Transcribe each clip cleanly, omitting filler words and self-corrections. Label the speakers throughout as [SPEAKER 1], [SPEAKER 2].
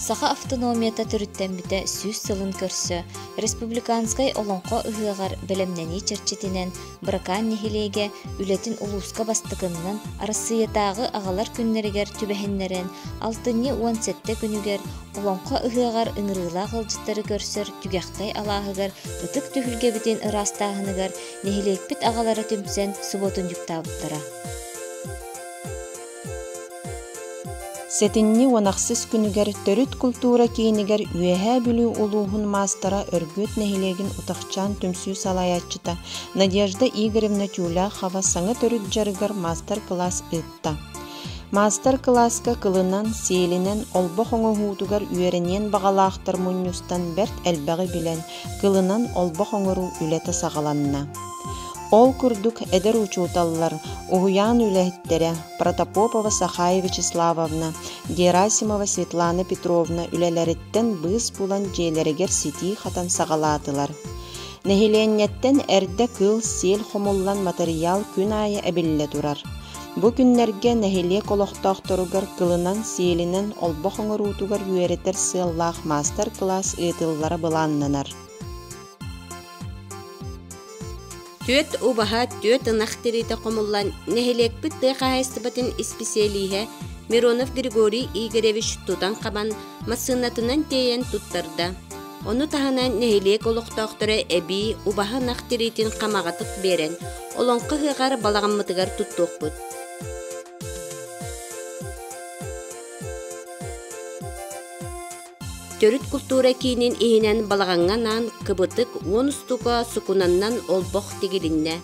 [SPEAKER 1] Саха автономията төрүттэммитэ 100 сылын көрсө республиканскай Олоҥхо ыһыаҕар бэлэмнэнии чэрчитинэн Быракаан нэһилиэгэ үлэтин улууска бастакыннан Арассыыйатааҕы аҕалар күннэригэр түбэһиннэрэн алтынньы 17 күнүгэр Олоҥхо ыһыаҕар ыҥырыылаах ыалдьыттары көрсөр Түгэхтэй алааһыгар ытык түһүлгэбитин ыраастааһыныгар нэһилиэкпит аҕалара түмсэн субуотунньуктаабыттара.
[SPEAKER 2] Сэтинньи уон ахсыс күнүгэр төрүт култуура киинигэр Үөһээ Бүлүү улууһун маастара Өргүөт нэһилиэгин Утахчаан түмсүү салайааччыта Надежда Игоревна Тюляхова саҥа төрүт дьарыгар маастар-кылаас ыытта. Маастар-кылааска кылынан, сиэлинэн, олбох оҥоһуутугар үөрэниэн баҕалаахтар мунньустан бэрт элбэҕи билэн, кылынан олбох оҥоруу үлэтэ саҕаланна. Ол курдук эдэр учууталлар, уһуйаан үлэһиттэрэ Протопопова Сахая Вячеславовна, Герасимова Светлана Петровна үлэлэриттэн быыс булан дьиэлэригэр ситии хатан саҕалаатылар. Нэһилиэнньэттэн эрдэ кыыл-сиэл хомуллан матырыйаал күн аайы эбиллэ турар. Бу күннэргэ нэһилиэк олохтоохторугар кылынан-сиэлинэн олбох оҥоруутугар үөрэтэр сыаллаах маастар-кылаас ыытыллара былааннанар.
[SPEAKER 3] Түөрт убаһа, түөрт ынах тириитэ хомуллан, нэһилиэкпит тыа хаһаайыстыбатын исписэлииһэ Миронов Григорий Игоревич тутан-хабан, массыынатынан тиэйэн туттарда. Ону таһынан нэһилиэк олохтоохторо эбии убаһа ынах тириитин хамаҕатык биэрэн, Олоҥхо ыһыаҕар балаҕаммытыгар туттуохпут. Төрүт култуура киинин иһинэн балаҕаҥҥа анаан кыбытык уон устука сукунаннан олбох тигилиннэ.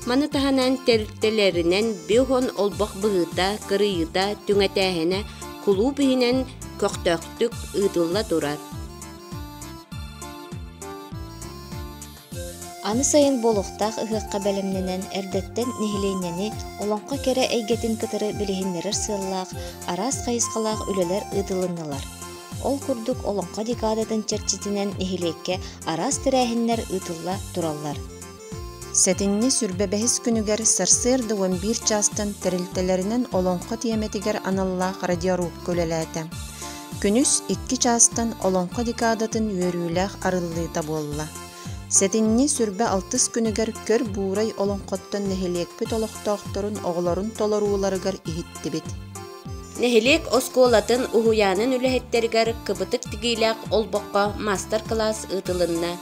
[SPEAKER 3] Маны таһынан тэрилтэлэринэн биоһон олбох быһыыта, кырыйыыта, түҥэтээһинэ кулууп иһинэн көхтөөхтүк ыытылла турар.
[SPEAKER 1] Аны сайын буолуохтаах ыһыахха бэлэмнэнэн, эрдэттэн нэһилиэнньэни олоҥхо кэрэ эйгэтин кытары билиһиннэрэр сыаллаах араас хайысхалаах үлэлэр ыытылыннылар. Ол курдук Олоҥхо декадатын чэрчитинэн нэһилиэккэ араас тэрээһиннэр ыытылла тураллар.
[SPEAKER 2] Сэтинньи сүрбэ бэһис күнүгэр сарсыарда уон биир чаастан тэрилтэлэринэн олоҥхо тиэмэтигэр аналлаах радиорубка үлэлээтэ. Күнүс икки чаастан олоҥхо декадатын үөрүүлээх арыллыыта буолла. Сэтинньи сүрбэ алтыс күнүгэр Көр Буурай олоҥхоттон нэһилиэкпит олохтоохторун оҕолорун толорууларыгар иһиттибит.
[SPEAKER 3] Нэһилиэк оскуолатын уһуйаанын үлэһиттэригэр кыбытык тигиилээх олбоххо маастар-кылаас ыытылынна.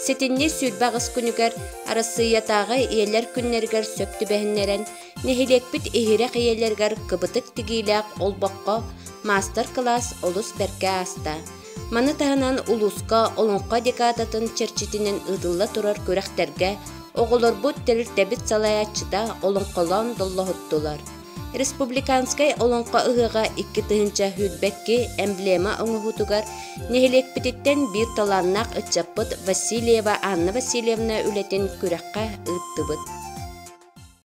[SPEAKER 3] Сэтинньи 28 күнүгэр Арассыыйатааҕы ийэлэр күннэригэр сөп түбэһиннэрэн, нэһилиэкпит иһирэх ийэлэригэр кыбытык тигиилээх олбоххо маастар-кылаас олус бэркэ ааста. Маны таһынан улууска Олоҥхо декадатын чэрчитинэн ыытылла турар күрэхтэргэ оҕолорбут тэрилтэбит салайааччыта олоҥхолоон доллоһуттулар. Республиканскай Олоҥхо ыһыаҕа 2022 эмблема оҥоһуутугар нэһилиэкпититтэн биир талааннаах ыччаппыт Васильева Анна Васильевна үлэтин күрэххэ ыыттыбыт.